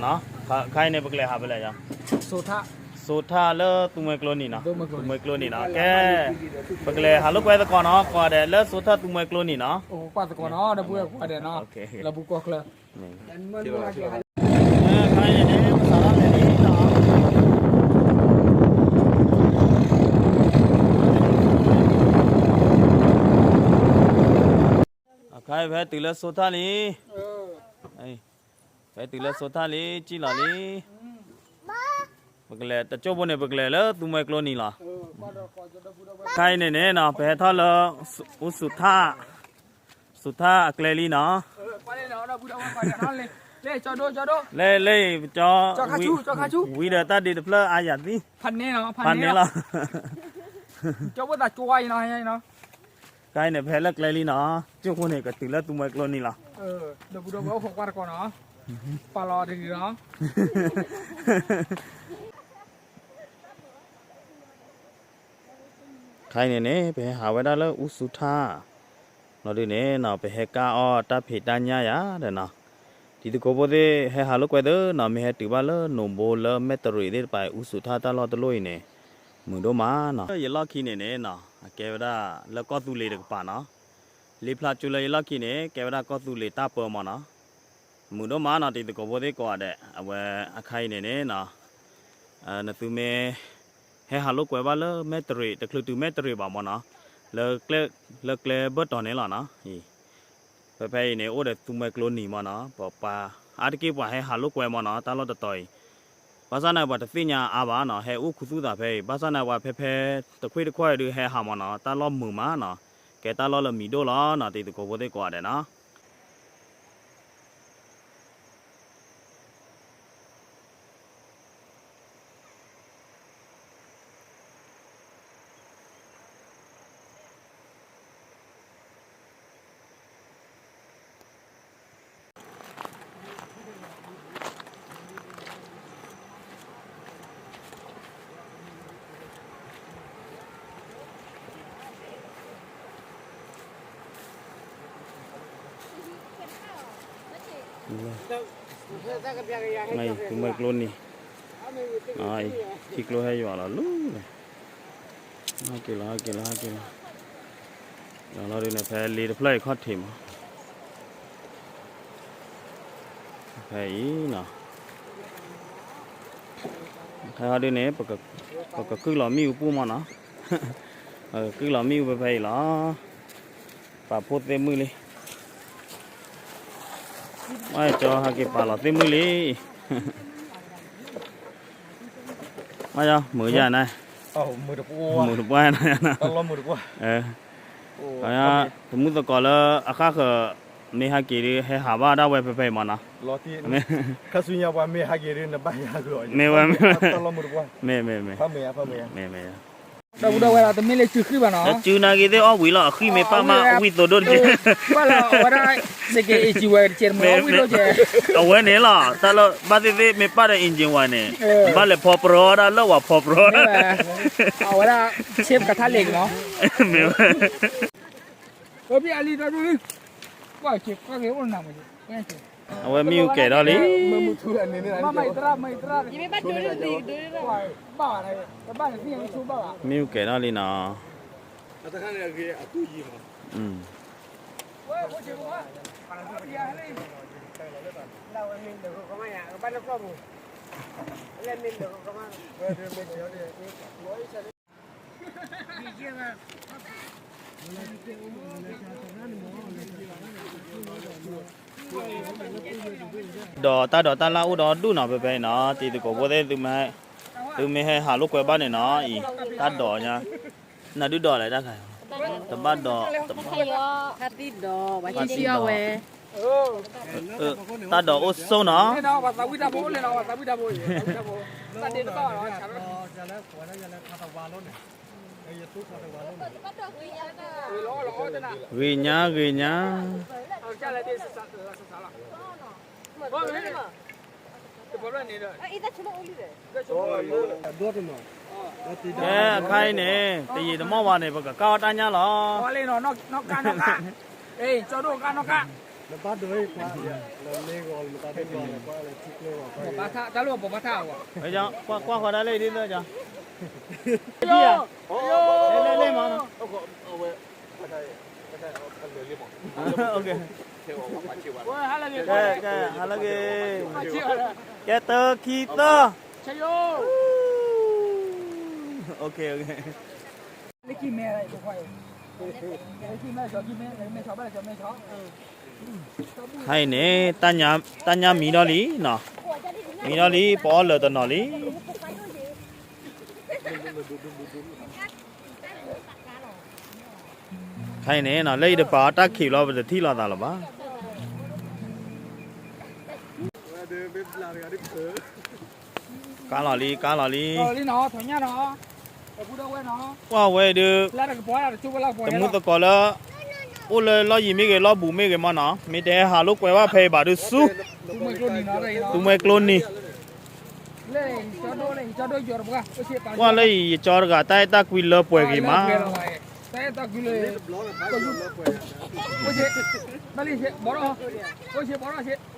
နီၤ, ခါအံၤန့ၣ် ပကလဲၤဟးဖဲလဲၣ်, စိာ်ထၣ်လၢသူမှဲကျိနံၤနီၤ, သူမှဲကျိနံၤနီၤ, ကဲ, ပကလဲၤဟးလိာ်ကွဲသကိးနီၤ, ကိးဂၤဒဲးလၢစိာ်ထၣ်သူမှဲကျိနံၤနီၤ, ကွၢ်သကိးနီၤ, ဒီပုၢ်ဝဲၢ်ကိးဂၤဒဲးနီၤ, လၢပူၤကွီၢ်ချၢ ခါအံၤန့ၣ် ပစးထီၣ်လဲၤလံနီၤ, အခါအံၤဖဲတုၤလၢစိာ်ထၣ်လံ, ဖဲတုၤလၢစိာ်ထၣ်လံ, ကံၣ်လီၤလံ, ပကလဲၤတကၠိၢ်ဖိန့ၣ် ပကလဲၤလၢသူမှဲကျိနံၤလီၤ. ခါအံၤန့ၣ်န့ၣ်နီၤ ပဟဲထီၣ်လၢ အူစူၤထၣ်, စူၤထၣ်အကျဲလံနီၤ, လၢလၢပကၠီ, ဝံဒီးတၢ်ဒ့တဖျၢၣ်အါယၤသံ, ဖးန့ၢ်လီၤ, ခါအံၤန့ၣ် ပဟဲလၢကျဲလံနီၤ, ကၠိၢ်ဖိန့ၣ် ကတုၤလၢသူမှဲကျိနံၤလီၤ. ခါအံၤန့ၣ်န့ၣ် ပဟဲဟးဝဲဒၣ်လၢအူစူၤထၣ်, လီၤဒုးန့ၣ်နီၤ ပဟဲကၢ်အီၣ်တၢ်ဖံးတၢ်ညၣ်ယၤဒီးနီၤ, တံၤသကိးဖိသ့ၣ် ဟဲဟးလိာ်ကွဲသ့ၣ်နီၤ, မ့ၢ်ဟဲတုၤဘၣ်လၢနိၣ်ဘိလၢမဲၢ်တရံးသ့ၣ်တဖၣ် အူစူၤထၣ်တၢ်လီၢ်တလီၢ်အံၤန့ၣ် မုာ်ဒိၣ်မးနီၤ. ယလီၢ်ခံန့ၣ်န့ၣ်နီၤ အကဲဝဲဒၣ်လၢကီၢ်သူလ့ၤတကပၤနီၤ, လ့ဖျါကၠိလၢယလီၢ်ခံန့ၣ် ကဲဝဲဒၣ်ကီၢ်သူလ့ၤတၢ်ပၢမၢ်နီၤ, မုာ်ဒိၣ်မးနီၤ တံၤသကိးဖိသ့ၣ်ကိးဂၤဒဲး, အဝဲအခါအံၤန့ၣ်န့ၣ်နီၤ နသုမ့ၢ် ဟဲဟးလိာ်ကွဲဘၣ်လၢမဲၢ်တရံး တချုးတုၤမဲၢ်တရံးဘၣ်မၢ်နီၤ, လၢ လၢကျဲဘၢၣ်တီၤန့ၣ်လီၤနီၤ, ဖဲဖဲအံၤန့ၣ် အိၣ်ဒီးသူမှဲကျိနံၤမၢ်နီၤ, ပှၤပှၤအါတက့ၢ်ပှၤဟဲဟးလိာ်ကွဲမၢ်နီၤ တၢ်လီၢ်တတီၤအံၤ, ဘၣ်ဆၣ်န့ၣ် ပှၤတသ့ၣ်ညါအါဘၣ်နီၤ ဟဲအိၣ်ခူသူၣ်သးဖဲအံၤ, ဘၣ်ဆၣ်န့ၣ်ပှၤဖဲဖဲတခွ့ၣ်တခွ့ၣ်ဒုးဟဲဟးမၢ်နီၤ တၢ်လီၢ်မုာ်မးနီၤ, ကဲတၢ်လီၢ်လၢမံၤဒိၣ်လီၤနီၤ တံၤသကိးဖိသ့ၣ်ကိးဂၤဒဲးနီၤ. သူမှဲကျိနံၤ, ထံကျိဟဲယွၤလီၤလူၤ, ဟဲက့ၤလီၤ ဟဲက့ၤလီၤ ဟဲက့ၤလီၤ, လီၤဒုးန့ၣ် ဖဲလ့တဖျၢၣ်အံၤခီၣ်ထံးမး, ဖဲအံၤနီၤ, ခဲဟီဒုးန့ၣ် ပကကုၢ်လီၤမ့ၣ်အူပူၤမၢ်နီၤ, ပကကုၢ်လီၤမ့ၣ်အူဖဲဖဲအံၤလီၤ, ပာ်ဖှိၣ်သ့ၣ်မုၣ်လံ, မ့ၢ်ကၠီဟဲက့ၤပာ်လီၤသ့ၣ်မုၣ်လံ, မ့ၢ်ယါမုာ်ယါန့ၣ်, မုာ်တပှၢ်န့ၣ်, သမုၣ်သကိးလၢအဃၣ်ဃၢၤ မ့ၢ်ဟဲက့ၤဒုး ဟဲဟးဘၣ်ဒၣ်ဝဲဖဲဖဲအံၤမၢ်နီၤ, ခါဆူညါပှၤမ့ၢ်ဟဲက့ၤဒုး နဘၣ်ယါကလီၤ, မ့ၢ်ဝဲ, မ့ၢ်, မ့ၢ်, ဒီပုၢ်ဒီဝဲၢ် တမ့ၢ်လၢစုဃံဘၣ်နီၤ, စုနာ်က့ၤသ့ၣ်အီၣ်ဝံၤလီၤ အဃံမ့ၢ်ပၣ်မး အဝံၣ်သိဒိၣ်တက့ၢ်, ဘၣ်လီၤ အဝဲဒၣ် စကဲးအ့ၣ်ကံဝဲတကဲး တမ့ၢ်အီၣ်ဝံၣ်ဒိၣ်ကဲး, အဝဲန့ၣ်လီၤ တၢ်လၢဘၣ်သ့ၣ်သ့ၣ်မ့ၢ်ပၣ်ဒီး engine ဝဲန့ၣ်, ဘၣ်လဲၤဖီပရၢအီၣ်ဒၣ်လၢဝဲဖီပရၢ, အဝဲဒၣ် ဆ့ပကထါလ့ၣ်ကနီၤ, မ့ၢ်ဝဲ အဝဲမ့ၣ်အူကဲၤထီၣ်လံ, မ့ၣ်အူကဲၤထီၣ်လံနီၤ. ဒီးတၢ်ဒိးတၢ်လၣ်အိၣ်ဒီးဒူၣ်နီၤ ဖဲဖဲအံၤနီၤ တံၤသကိးဖိသ့ၣ်, သုမ့ၢ်ဟဲဟးလိာ်ကွဲဘၣ်န့ၣ်နီၤ အံၤ တၢ်ဒိးညါ နဒုးဒိးလဲၣ်တၢ်ခါ, တဘၣ်ဒိး, တၢ်ဒိးအိၣ်ဆိနီၤ, ဂ့ၤညါဂ့ၤညါ. ကဲအခါအံၤန့ၣ် တယံာ်တမီၢ်ဘၣ်န့ၣ် ပကကၢ်အီၣ်တၢ်ညၣ်လီၤ. နဘၣ်ဒိအံၤခွါ, နမ့ၢ်ဂီၤနတၢ်ဒိၣ်ဘၣ်လၢကွၢ်လၢထံကျိဘၣ်, တၢ်လၢပှၤဘၣ်ထၣ်အီၤ, ကွၢ်ကွၢ်ဃီဒၣ်လၢအံၤဒ်သိးကီး, လဲၤလဲၤလဲၤမးနီၤ, ကဲ ဟါလၢဂ့ၤ, ကဲတၢခံသၢ, ခါအံၤန့ၣ် တၢ်ညါမံထီၣ်လံနီၤ, မံထီၣ်လံ ပအီၣ်လၢာ်တနီၤလံ. ခါအံၤန့ၣ်နီၤ လၢအံၤတပာ်အီၤတၢ်ခံးလီၤ ပတထံၣ်လိာ်သးလၢၤဘၣ်. ကါလီၤလံ ကါလီၤလံ, ကွၢ်ဝဲဒုး, တမူသကိးလၢ အိၣ်လၢလီၢ်ယံၤမ့ၢ်ဂ့ၤ လီၢ်ဘူးမ့ၢ်ဂ့ၤမးနီၤ မ့ၢ်တဟဲဟးလိာ်ကွဲဘၣ်ဖဲအံၤဘၣ်ဒုးဆူ သူမှဲကျိနံၤ, ကွၢ်လၢအံၤ ယကၠီတဂၤတၢ်အဲၣ်တၢ်ကွံလၢပှဲၤဂ့ၤမး, တၢ်အဲၣ်တၢ်ကွံလၢ, ဘၣ်လံ, ဘီထီၣ်, အိၣ်ဆ့ ဘီထီၣ်ဆ့